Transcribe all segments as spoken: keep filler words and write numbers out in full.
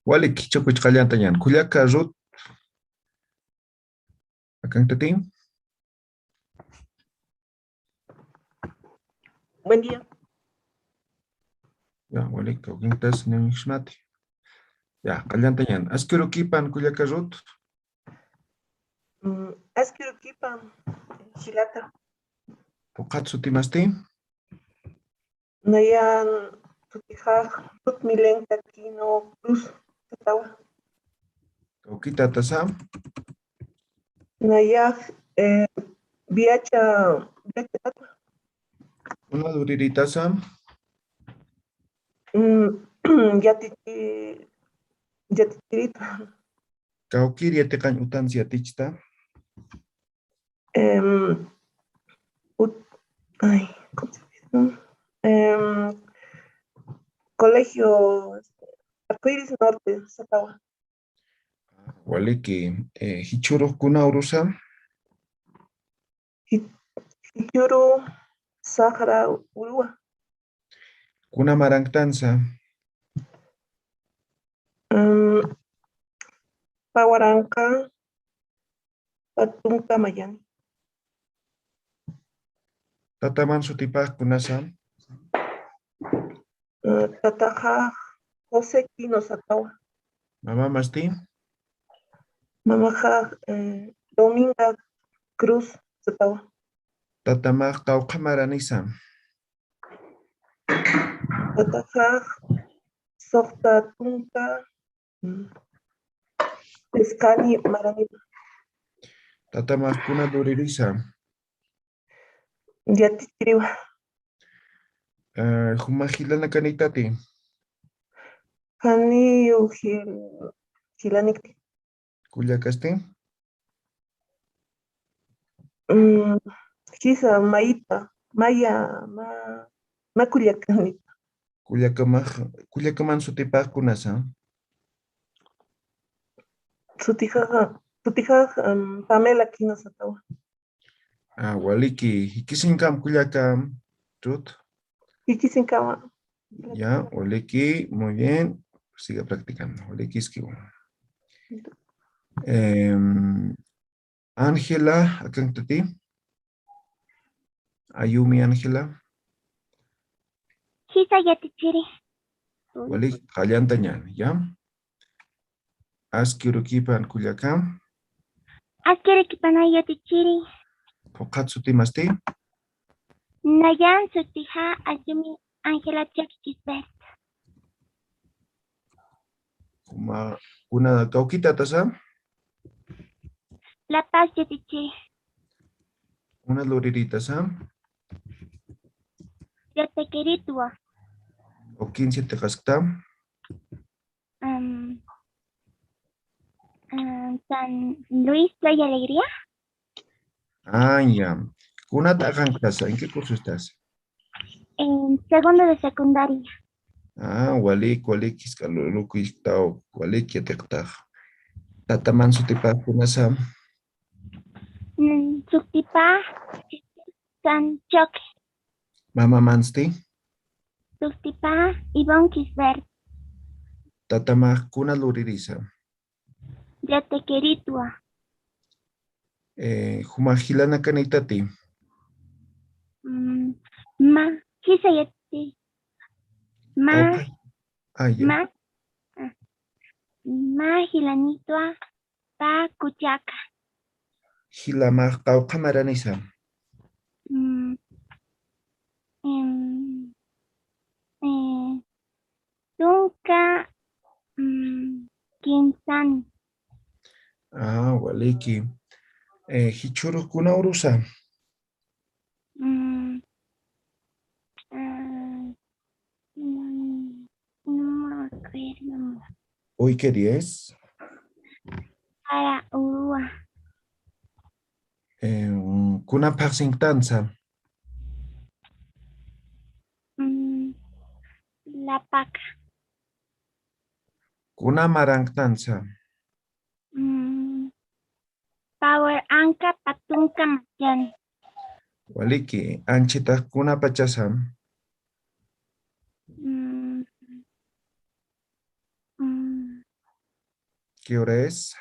Walik, jichhakuch qalltañän. Kullaka Ruth. Akankasti. Buen día. Ya, walik, kawkintas niwinxmati. Ya, qalltañän. Aski urukipan kullaka Ruth. Mm, aski urukipan, jilata. Phuqhat sutimasti? Nayan sutixa Ruth Milenka Quino Cruz satawa. Kawkitatasa? Nayax, eh, Viacha, Viacha tata. Kuna luriritasa? Mm, yatichi, yatichirita. Kawkir yatiqañ utansa yatichta. Em, ut-, ay, ¿cómo se llama? Em, Colegio Arcoíris Norte, satawa. Waliki, eh, jichhürux kuna urusa? Ji-, jichhüru saqra uruwa. Kuna maranktansa? Mm, pä waranqa, pä tunka mayani. Tataman sutipax kunasa? Eh, tataxa José Quino satawa. Mamamasti? Mamaxa, eh, Dominga Cruz satawa. Tatamax qawqha maranisa? Tataxa suxta tunka, mm, phisqani maranisa. Tatamax kuna luririsa? Yatichiriwa. Eh, jumax jilanakanïtati? Janiw jil-, jilanikti. Kullakasti? Mm, jisa mayita, maya, ma, ma kullakanita. Kullakamax, kullakaman sutipax kunasa? Sutixa, sutixa, em, Pamela Quino satawa. Ah, waliki, jikisiñkam kullaka Ruth. Jikisiñkama. Ya, waliki, muy bien. Siga practicando. Waliki, escribo. Em, Ángela, akankasti. Ayumi Ángela. Jisa yatichiri. Walik, qalltañän, ¿ya? Aski urukipan kullaka. Aski urukipan yatichiri. Phuqhat sutimasti? Nayan sutixa Ayumi Ángela Choque Quisbert. Kuma, kuna kawkitatasa? La Paz yatichiri. Kuna luriritasa? Yatikiritwa. Ukinsi yatiqaskta? Am, am, San Luis Playa Alegría. Ah, ya. ¿Kunat aqanktasa? ¿En qué curso estás? En segundo de secundaria. Ah, walik, walik, jisk'a lu-, lukuystaw, walik yatiqtax. Tataman sutipax kunasa? Mm, sutipax San Choque. Mamamansti? Sutipax Ivonne Quisbert. Tatamax kuna luririsa? Yatikiritwa. Eh, jumax jilanakanïtati? Mm, ma, jisa yati. Ma, ah, ya. Ma, ah, ma jilanitwa pä kullaka. Jilamax qawqha maranisa? Mm, em, eh, tunka, mm, kimsani. Ah, waliki. Eh, jichhürux kuna urusa? Mm, ah, mm, no me acuerdo. Uy, ¿qué día es? Para Urua. Eh, mm, ¿kuna phaxsinktansa? Mm, La Paca. ¿Kuna maranktansa? Mm, pä waranqa, pä tunka mayani. Waliki, anchhitax kuna pachasa? Mm, mm, ¿Qué hora es?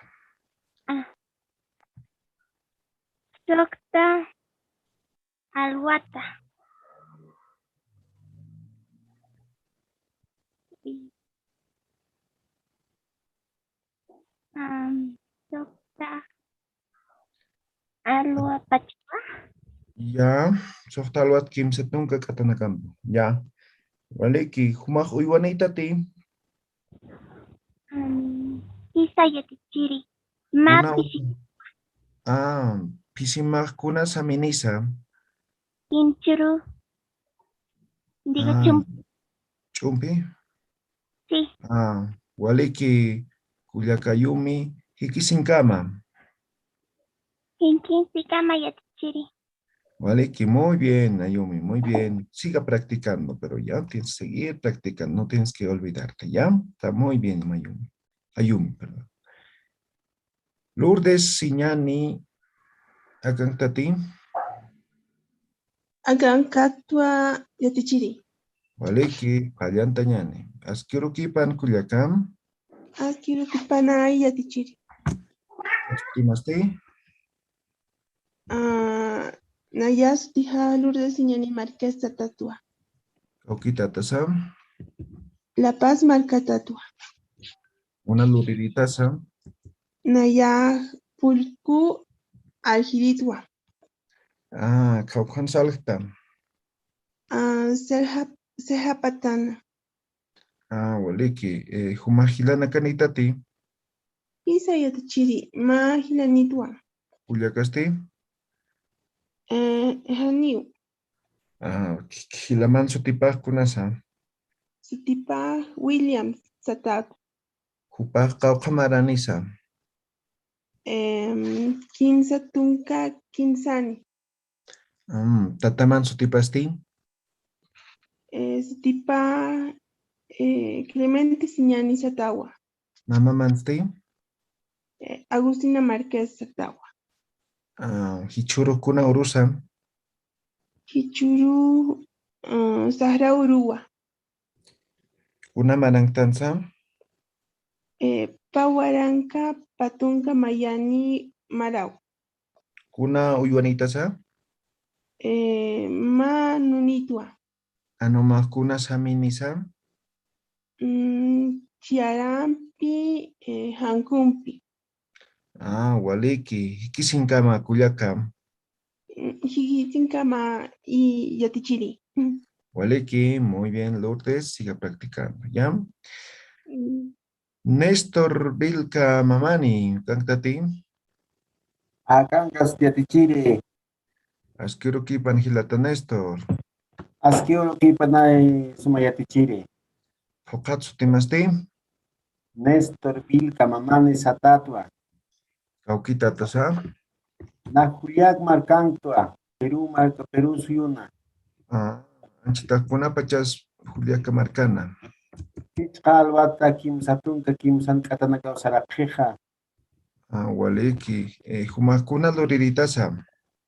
Ah. Suxta alwata. Am, suxta alwapachwa. Ya, suxta alwat kimsa tunka k'atanakampi. Ya. Waliki, jumax uywanïtati. Am, jisa yatichiri. Mä pisi. Ah, pisimax kuna saminisa. Kinchuru. Diga, ah, chum- Ch'umpi. Sí. Ah, waliki kullaka Ayumi, jikisinkama. Jikisinkama yatichiri. Waliki, muy bien, Ayumi, muy bien. Siga practicando, pero ya tienes que seguir practicando, no tienes que olvidarte, ¿ya? Está muy bien, Ayumi. Ayumi, perdón. Lourdes Siñani, akankatati. Akankatwa yatichiri. Waliki, qalltañäni. Askirukipan kullakam. Askirukipanay yatichiri. Sutimasati. Ah, naya sutixa Lourdes Siñani markasatatwa. Kawkïtatasa. La Paz markatatwa. Kuna lurïritasa. Naya Pulku Aljiritwa. Ah, kawkhan salxta. Ah, Serja, Serja Patana. Ah, waliki. Eh, jumax jilanakanïtati. Jisa yatichiri, mä jilanïtwa. Kullakasti. Eh, janiw. Ah, ki-, ki-, jilaman sutipax kunasa. Sutipax William Satatu. Jupax qawqha maranisa. Em, kimsa tunka kimsani. Mm, tataman sutipasti. Eh, sutipax, eh, Clemente Siñani Satawa. Mamamansti. Eh, Agustina Marquez Satawa. Ah, jichhürux kuna urusa. Jichhürux, ah, Sahra Uruwa. Kuna maranktansa. Eh, pä waranka pä tunka mayani maraw. Kuna uywanïtasa. Eh, mä nunïtwa. Anu, mä kuna saminisa. Mm, chiyarampi, eh, jankumpi. Ah, waliki, jikisinkama kullaka. Mm, jikisinkama yatichiri. Waliki, muy bien, Lourdes, siga practicando, ¿ya? Mm. Néstor Vilca Mamani, akankatati. Akankasti yatichiri. Askirukipan jilata Néstor. Askirukipanay suma yatichiri. Phuqhat sutimasti. Néstor Vilca Mamani Satatwa. Kawkïtatasa. Nax Juliaca markanktwa, Perú marka, Perú suyuna. Ah, anchhita kunapachas Juliaca markana. Jichha alwata kimsa tunka kimsan k'atanakaw sarapxixa. Ah, waliki. Eh, jumax kuna lurïritasa.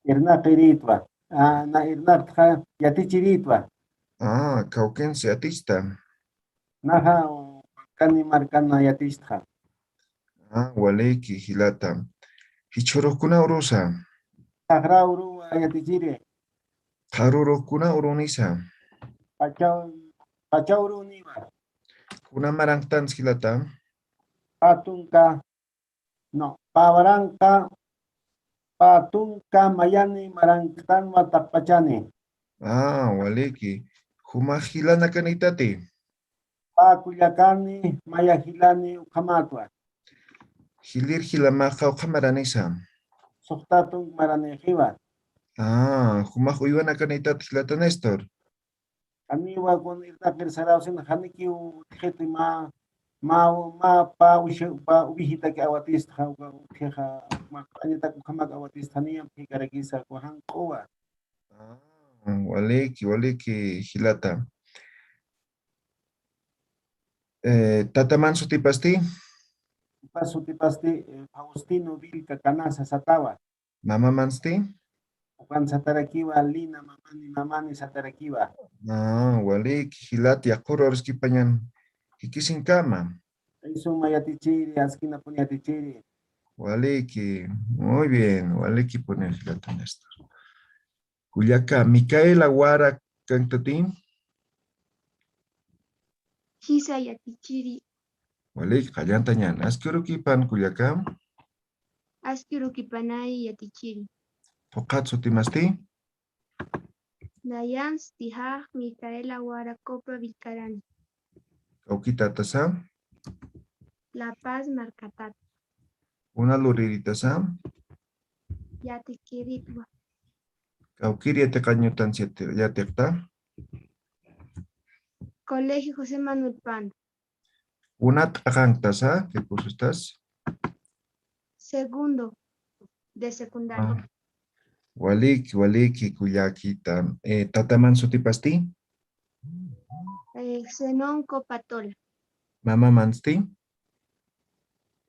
Irnaqirïtwa. Ah, na irnaqtxa yatichirïtwa. Ah, kawkins yatichta. Naxa, kani markana yatichtxa. Ah, waliki, jilata. Jichhürux kuna urusa. Sahra Uruwa yatichiri. Qharürux kuna urunisa. Pacha, Pacha Uruniwa. Kuna maranktansa jilata. Pä tunka, no, pä waranka, pä tunka mayani maranktanwa taqpachani. Ah, waliki. Jumax jilanakanïtati. Pä kullakani, maya jilani ukhamatwa. Jilir jilamaxa ukha maranisa. Suxta tunka maranixiwa. Ah, jumax uywanakanïtati jilata Néstor. Janiwa kun irnaqir sarawsin janikiw utjiti mä, mä, mä pä uwiji, pä uwijitaki awatistxa, uka utjixa, mä q'añatak ukhamak awatistxa, niya phikarakisa, uka janq'uwa. Ah, waliki, waliki, jilata. Eh, tataman sutipasti? Tata sutipasti, eh, Faustino Vilca Canasa Satawa. Mamamansti? Ukan satarakiwa, Lina Mamani, Mamani satarakiwa. Ah, waliki, jilata, yaqhur uraskipañan. Jikisinkama. Suma yatichiri, askinapuni yatichiri. Waliki, muy bien, walikipuni jilata Néstor. Kullaka, Micaela Wara kanktati. Jisa yatichiri. Waliki, qallanta ñan. Aski urukipan kullaka. Aski urukipanay yatichiri. Phuqhat sutimasti? Nayan sutixax Micaela Wara Copa Vilcarani. Kawkitatasa? La Paz markatat. Kuna luriritasa? Yatikiritwa. Kawkiri yatiqañ utan yatiqta? Colegio José Manuel Pando. Kunat t'aqanktasa, ¿qué curso estás? Segundo de secundaria. Ah, waliki, waliki, kullakita. Eh, tataman sutipasti? Eh, Zenón Copatola. Mamamansti?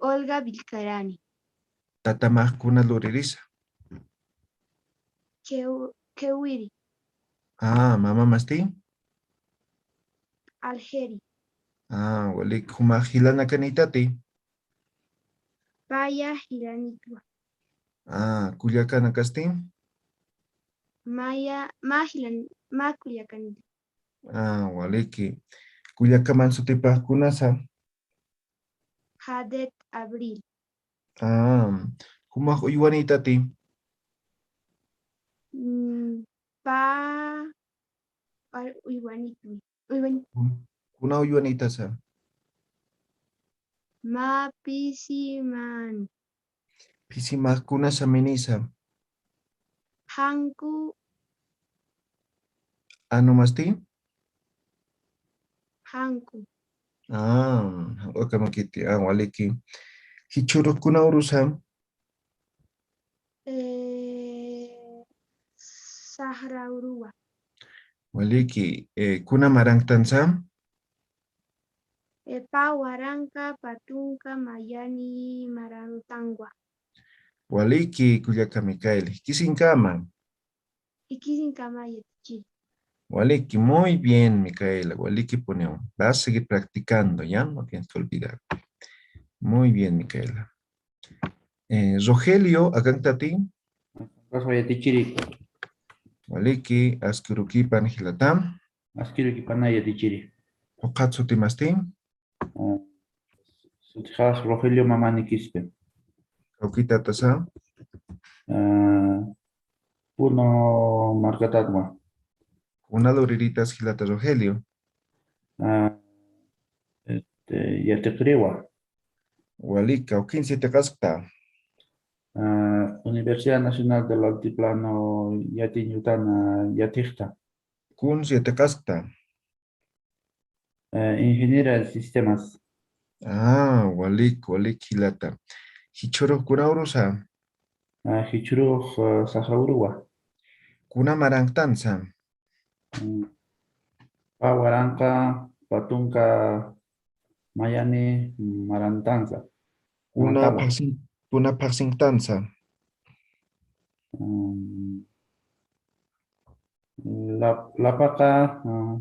Olga Vilcarani. Tatamax kuna luririsa? Keu-, Keuiri. Ah, mamamasti? Algeri. Ah, walik, jumax jilanakanïtati? Paya jilanitwa. Ah, kullakanakasti? Maya, mä jilan-, mä kullakanitwa. Ah, waliki. Kullakaman sutipax kunasa? Jadet Abril. Ah, jumax uywanïtati? Mm, pä, pä uywanitwi. Uywani. Kun-, kuna uywanïtasa? Mä pisiman. Pisimax kunasa minisa? Janku. Anumasti? Janku. Ah, janku akamakiti. Ah, waliki. Jichhürux kuna urusa? Eh, saqra uruwa. Waliki, eh, kuna maranktansa? Eh, pä waranqa, pä tunka, mayani marantanwa. Waliki, kullaka Micaela, jikisiñkama. Jikisiñkama, yatichiri. Waliki, muy bien, Micaela, walikipuniw. Vas a seguir practicando, ¿ya? No tienes que olvidar. Muy bien, Micaela. Eh, Rogelio, akankatati? Kaswa yatichiri. Waliki, aski urukipan jilata. Aski urukipanay yatichiri. Phuqhat sutimasti? Ah, sutixax Rogelio Mamani Quispe. Kawkitatasa? Ah, Puno markatatwa. Kuna luriritas jilata Rogelio? Ah, este, yatiqiriwa. Walik, kawkins yatiqaskta? Ah, Universidad Nacional del Altiplano yatiñ utana yatiqta. Kuns yatiqaskta? Eh, ingeniera de sistemas. Ah, walik, walik jilata. Jichhürux kuna urusa? Ah, jichhürux, eh, saqra uruwa. Kuna maranktansa? Mm, pä waranqa, pä tunka, mayani marantansa. Kuna marantawa. Phaxsin-, kuna phaxsinktansa? Mm, lap-, lapaqa, ah.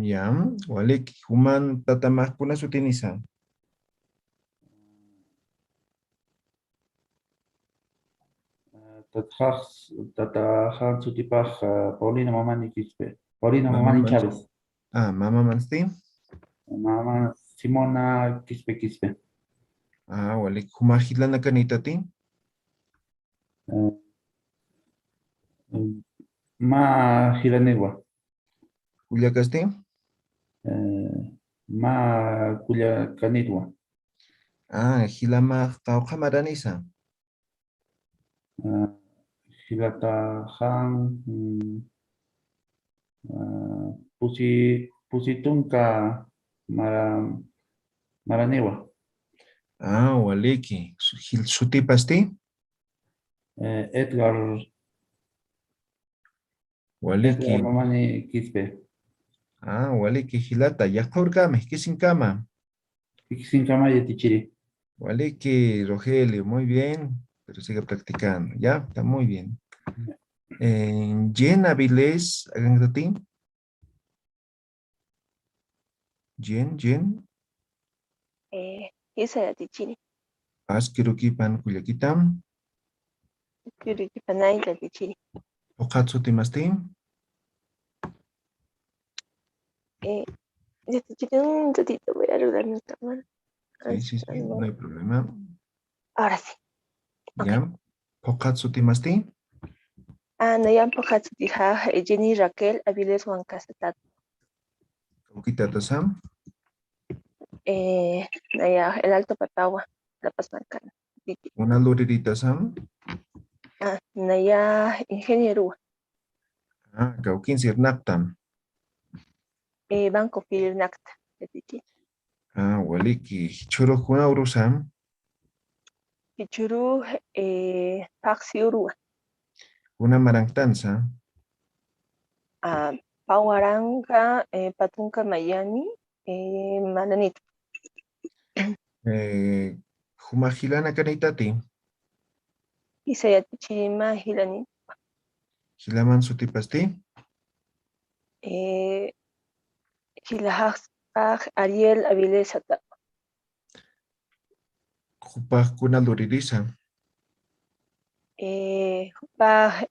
Ya, walik, juman tatamax kuna sutinisa? Ah, tatax, tataxan sutipax, ah, Paulina Mamani Quispe. Paulina Mamani Chávez. Ah, mamamansti? Mama Simona Quispe Quispe. Ah, walik, jumax jilanakanïtati? Eh, mä jilaniwa. Kullakasti? Eh, mä kullakanitwa. Ah, jilamax qawqha maranisa? Ah, jilataxan, mm, ah, pusi, pusi tunka mara-, maraniwa. Ah, waliki. Su-, jil-, sutipasti? Eh, Edgar. Waliki. Edgar Mamani Quispe. Ah, waliki jilata. Yaqha urkama, jikisiñkama. Jikisiñkama yatichiri. Waliki, Rogelio, muy bien. Pero siga practicando, ¿ya? Está muy bien. Eh, Jenna Vilés, akankatati? Jen, Jen. Eh, jisa yatichiri. Askirukipan kullakitam. Askirukipanay yatichiri. Phuqhat sutimasti? Eh, yatichiri, un ratito voy a arreglar mi cámara. Sí, sí, sí, no hay problema. Ahora sí. Ya. Phuqhat sutimasti? Ah, nayan phuqhat sutixa, eh, Jenny Raquel Aviles Wankasatata. Kawkitatasam? Eh, naya El Alto Patagua, La Paz Marcana. Kuna luriritasam? Ah, naya ingeniero. Ah, kawkin sirnaqtam. Eh, Banco Filinacta. Ah, waliki. Jichhürux kuna urusam? Jichhürux, eh, phaxsi uruwa. Kuna maranktansa? Ah, pä waranqa, eh, pä tunka mayani, eh, mä nanit. Eh, jumax jilanakanïtati? Jisa yatichiri, mä jilanït. Jilaman sutipasti? Eh, jilaxax Ariel Avilés Satapa. Jupax kuna luririsa? Eh, jupax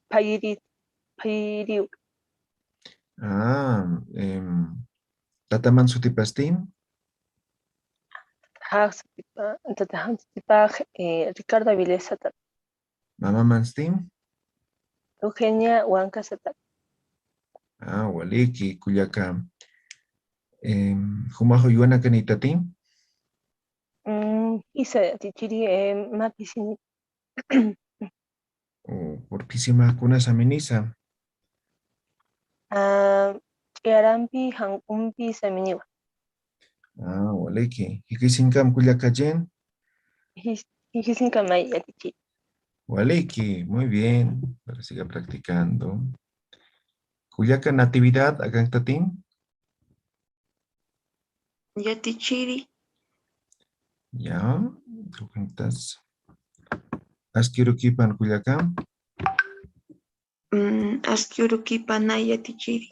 phayiri, phayiriw. Ah, em, tataman sutipasti? Tataxan sutipa-, tataxan sutipax, eh, Ricardo Avilés Satapa. Mamamansti? Eugenia Wankasatapa. Ah, waliki, kullaka. Em, jumax uywanakanïtati? Mm, jisa yatichiri, eh, mä phisinït. O, pur phisimax kuna saminisa? Ah, ch'iyarampi, janq'umpi saminiwa. Ah, waliki. Jikisinkam kullaka Jen? Jis-, jikisinkam ay yatichiri. Waliki, muy bien. Para siga practicando. Kullaka Natividad, akanktatim? Yatichiri. Ya, tuqintas. Aski urukipan kullaka. Mm, aski urukipanay yatichiri.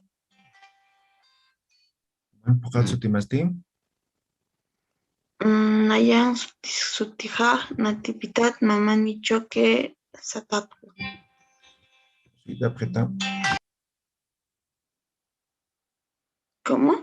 Jumax phuqhat sutimasti? Mm, nayan suti-, sutixa Natividad Mamani Choque Satapa. Suytapxita. ¿Cómo?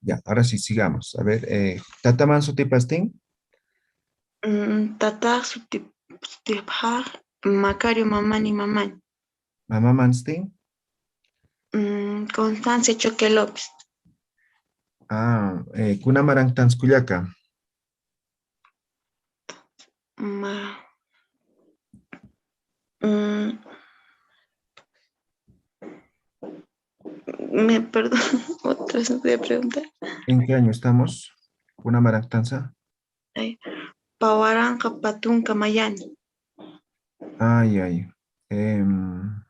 Ya, ahora sí, sigamos. A ver, eh, tataman sutipasti? Mm, tata suti-, sutipxa Macario Mamani Mamani. Mamamansti? Mm, Constancia Choque López. Ah, eh, kuna maranktansa kullaka? Ma-, mm, me perdón, otra vez voy a preguntar. ¿En qué año estamos? Kuna maranktansa? Ay, pä waranqa pä tunka mayani. Ay, ay. Em,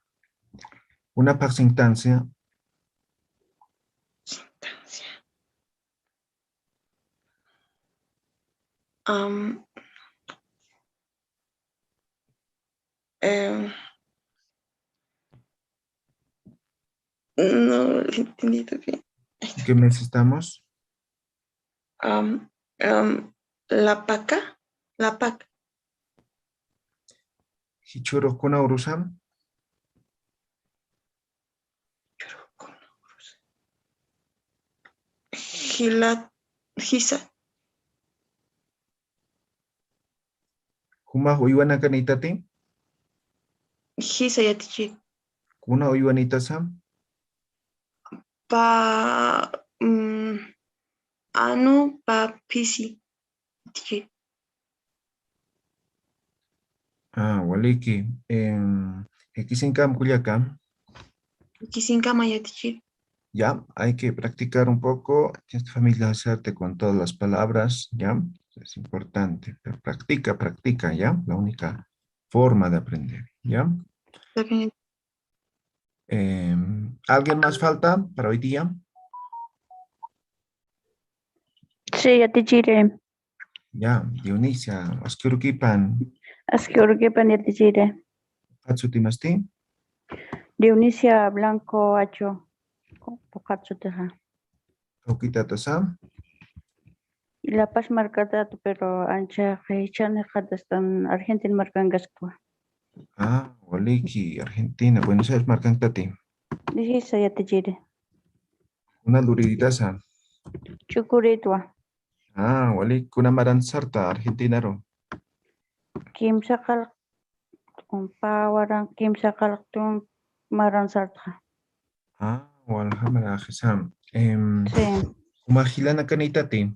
kuna phaxsinktansa? Am, em, no lo he entendido bien. ¿Qué mes estamos? Am, am, La Paca, La Paca. Jichhürux kuna urusam? Jila, jisa. ¿Jumax uywanakanïtati? Jisa yatichiri. ¿Kuna uywanïtasa? Pä, mm, anu pä phisi. yatichiri. Ah, waliki. Em, jikisinkam kullaka. Jikisinkama yatichiri. Ya, hay que practicar un poco, tienes que familiarizarte con todas las palabras, ¿ya? Es importante. Pero practica, practica, ¿ya? La única forma de aprender, ¿ya? Está bien. Em, ¿alguien más falta para hoy día? Sí, yatichiri. Ya, Dionisia, aski urukipan. Aski urukipan yatichiri. Ukat sutimasti? Dionisia Blanco Acho. Ukat sutixa. Kawkitatasa? La Paz markatata, pero ancha qhichani qatastan Argentina markankaskwa. Ah, waliki, Argentina, Buenos Aires markankati. Dijisa yatichiri. Kuna luriritasa? Chukuritwa. Ah, walik, kuna maran sarta Argentinaru? Kimsa qal-, pä waran kimsa qalqtun maran sarta. Ah, walja maraxisa. Em, sí. Jumax jilanakanïtati?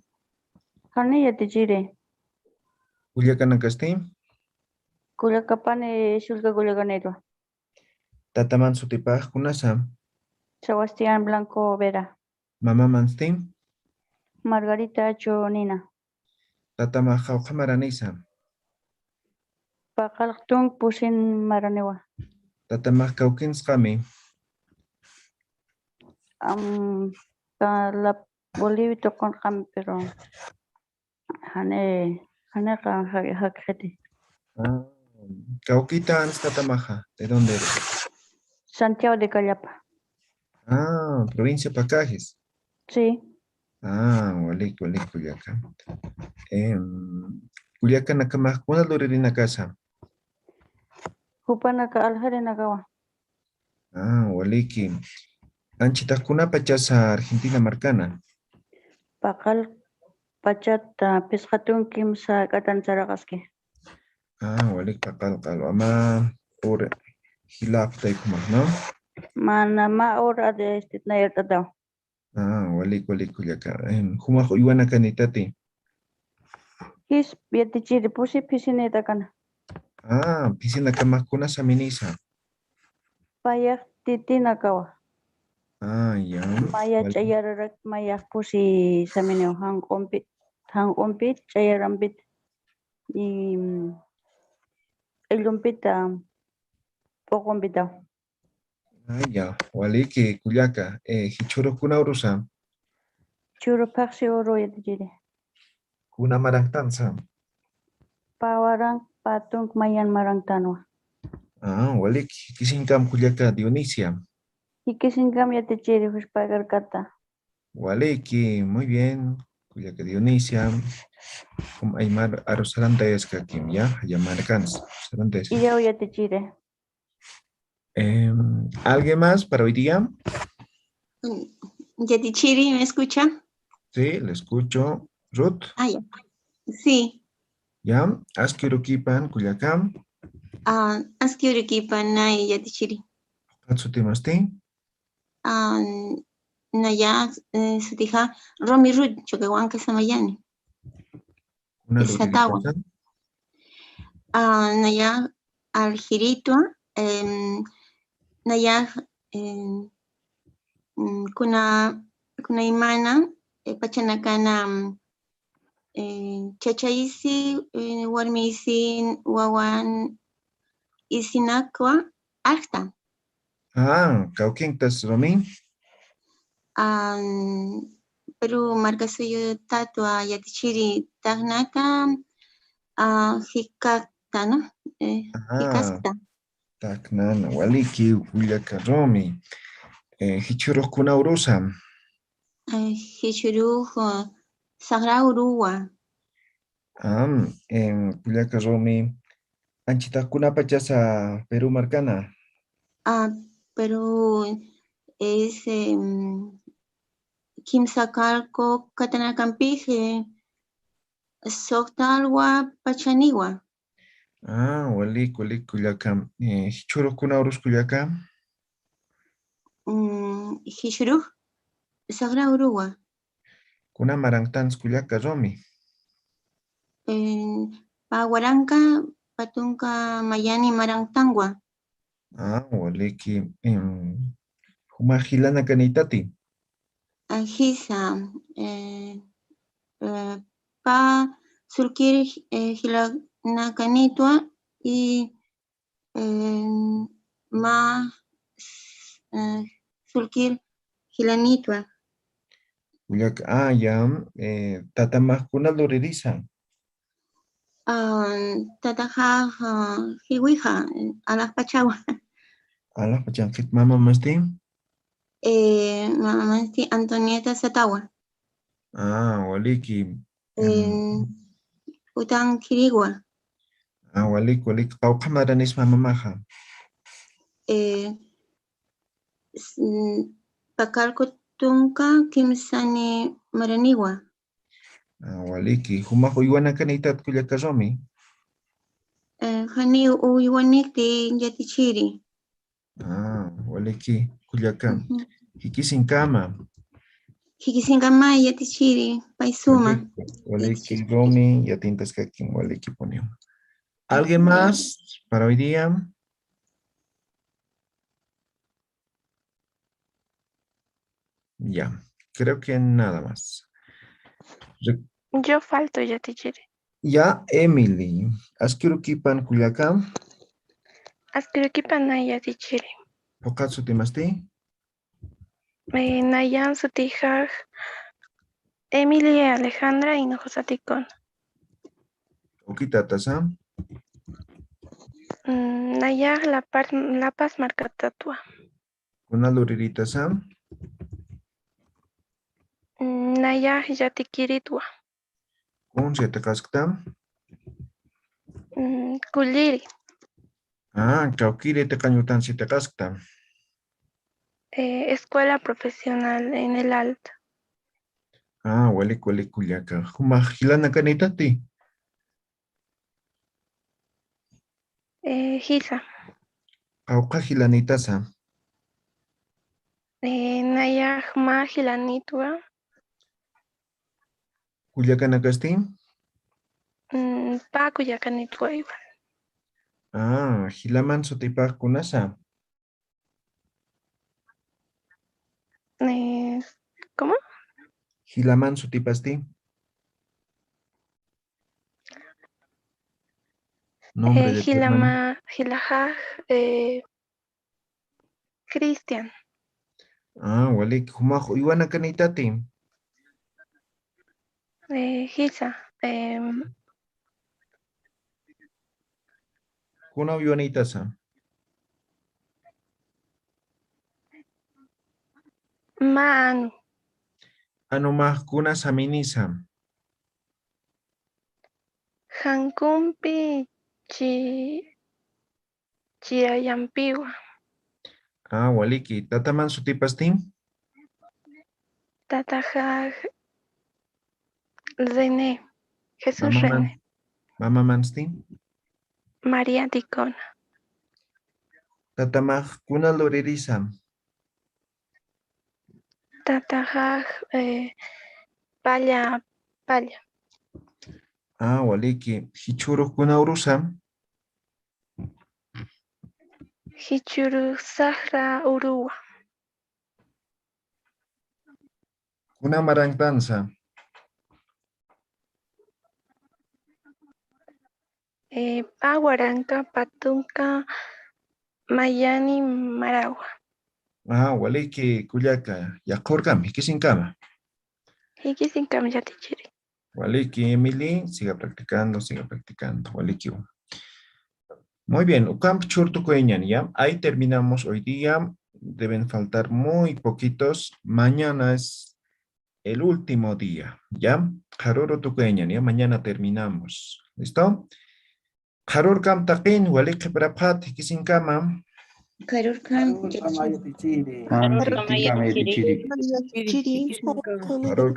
Jani yatichiri. ¿Kullakanakasti? Kullakapani, sullka kullakanïtwa. Tataman sutipax kunasa? Sebastián Blanco Vera. ¿Mamamansti? Margarita Chonina. Tatamax qawqha maranisa? Pä qalqtun pusin maraniwa. Tatamax kawkinsqami? Am, ka la Bolivia tuqunqam, pero jani, jani qa-, ja-, jakxiti. Ah, kawkitans tatamaxa, ¿de dónde eres? Santiago de Callapa. Ah, provincia Pacajes. Sí. Ah, walik, walik, kullaka. Em, kullakanakamax kuna luririnakasa? Jupanaka aljarinakawa. Ah, waliki. Anchitax kunapachasa Argentina markana? Pä qal pachata, phisqa tunka kimsa k'atan saraqaski. Ah, walik, pä qal q'alwama ur jilaptaykumax, ¿no? Mana mä ur ad-, este, nayart'ataw. Ah, walik, walik, kullaka. Em, ¿jumax uywanakanïtati? Jis yatichiri, pusi phisinïtakana. Ah, phisinakamax kuna saminisa? Payax titinakawa. Ah, ya. Maya walik. Ch'ayararak, mayax pusi saminiw, janq'umpit, janq'umpit, ch'ayarampit, y, mm, q'illumpita, p'uqumpitaw. Ah, ya, waliki, kullaka. Eh, jichhürux kuna urusa? Jichhürux phaxsi uru yatichiri. Kuna marantansa? Pä waran, pä tunka mayan marantanwa. Ah, waliki, jikisinkam kullaka Dionisia. Jikisinkam yatichiri, jusp'akarkata. Waliki, muy bien. Kullaka Dionisia. Kum aymar aru sarantayaskakim, ya, ya markans, sarantayaskakim. Iyaw yatichiri. Em, ¿alguien más para hoy día? Mm, yatichiri, ¿me escucha? Sí, le escucho. Ruth. Ah, ya. Sí. Ya, aski urukipan, kullaka. Ah, aski urukipan, nay, yatichiri. ¿Ukat sutimasti? Ah, naya, eh, sutixa, Romi Ruth, Choquehuanca samayani. Kuna luriritasa? Ah, naya, aljiritwa, em, naya, em, mm, kuna, kunaymana, eh, pachanakana, mm, eh, chachaysi, eh, warmiysi, wawan isinakwa, aljta. Ah, kawkintas, Romi. Am, Perú markasuyutatwa yatichiri, taqnaka, ah, jikakta, ¿no? Eh, ajá. Jikaskta. Taqnana, waliki, kullaka Romi. Eh, jichhürux kuna urusa? Eh, jichhürux, eh, saqra uruwa. Am, em, kullaka Romi, anchitax kunapachasa Perú markana? Ah, Perú es, em, kimsa qallqu katanakampix, eh, suxta alwa pachaniwa. Ah, walik, walik, kullaka. Eh, jichhürux kuna urus, kullaka? Mm, jichhürux saqra uruwa. Kuna maranktans, kullaka Romi? eh, pä waranka, pä tunka mayani marantankwa. Ah, waliki. Em, jumax jilanakanïtati. Ah, jisa, eh, eh, pä sullkir, eh, jilanakanïtwa y, eh, mä, eh, sullkir jilanïtwa. Kullaka, ah, ya, eh, tatamax kuna luririsan. Ah, tataxa, ah, jiwixa, eh, alaxpachawa. Alaxpachanxit, mamamasti? Eh, mamamasti Antonieta Satawa. Ah, waliki. Eh, em, Utanqiriwa. Ah, walik, walik. Qawqha maranis mamamaxa? Eh, s-, mm, Pakalku tunka kimsani maraniwa. Ah, waliki. Jumax uywanakanïtat kullaka Rumi? Eh, janiw uywaniti yatichiri. Ah, waliki, kullaka. Ujú. Jikisinkama. Jikisinkama yatichiri, pay suma. Waliki, waliki, yatichiri. Rumi, yatintaskakim, walikipuniw. ¿Alguien más para hoy día? Ya, creo que nada más. Re- Yo falto, yatichiri. Ya, Emily. Askirukipan kullaka. Askirukipan, yatichiri. ¿Phuqhat sutimasti? Eh, nayan sutixax Emily Alejandra Hinojosa Ticona. ¿Ukitata sa? Mm, nayax La Paz, La Paz markatatwa. ¿Kuna lurirïtasa? Mm, nayax yatikiritwa. ¿Kuns yatiqaskta? Mm, kulliri. Ah, kawkïri yatiqañ utan yatiqaskta. Eh, Escuela Profesional en el Alto. Ah, walik, walik kullaka. ¿Jumax jilanakanïtati? Eh, jisa. ¿Qawqha jilanïtasa? Eh, nayax mä jilanïtwa. ¿Kullakanakasti? Mm, pä kullakanïtwa igual. Ah, jilaman sutipax kunasa? Eh, ¿cómo? ¿Jilaman sutipasti? Nombre de tu hermano. Eh, jilama, jilaxax, eh, Cristian. Ah, walik, ¿jumax uywanakanïtati? Eh, jisa, em, ¿Kuna uywanïtasa? Mä anu. ¿Anumax kuna saminisa? Jankumpi chi-, chiyayampiwa. Ah, waliki. ¿Tataman sutipasti? Tataxax René, Jesús Mamaman-, René. ¿Mamamansti? María Ticona. ¿Tatamax kuna luririsa? Tataxax, eh, Palla, Palla. Ah, waliki. ¿Jichhürux kuna urusa? Jichhürux Sajra uruwa. ¿Kuna marantansa? Eh, pä waranka, pä tunka mayani marawa. Ah, waliki kullaka, yaqhurkam, jikisinkama. Jikisinkama, yatichiri. Waliki, Emily, siga practicando, siga practicando. Waliki. Muy bien, ukamp churtukueñan, ¿ya? Ahí terminamos hoy día. Deben faltar muy poquitos. Mañana es el último día, ¿ya? Qharüru tukueñan, ¿ya? Mañana terminamos. ¿Listo? Qharürkam taqin, wali qhiparapxät, jikisinkama. Qharürkam, qharürkama yatichiri. Qharürkama yatichiri. Qharürkam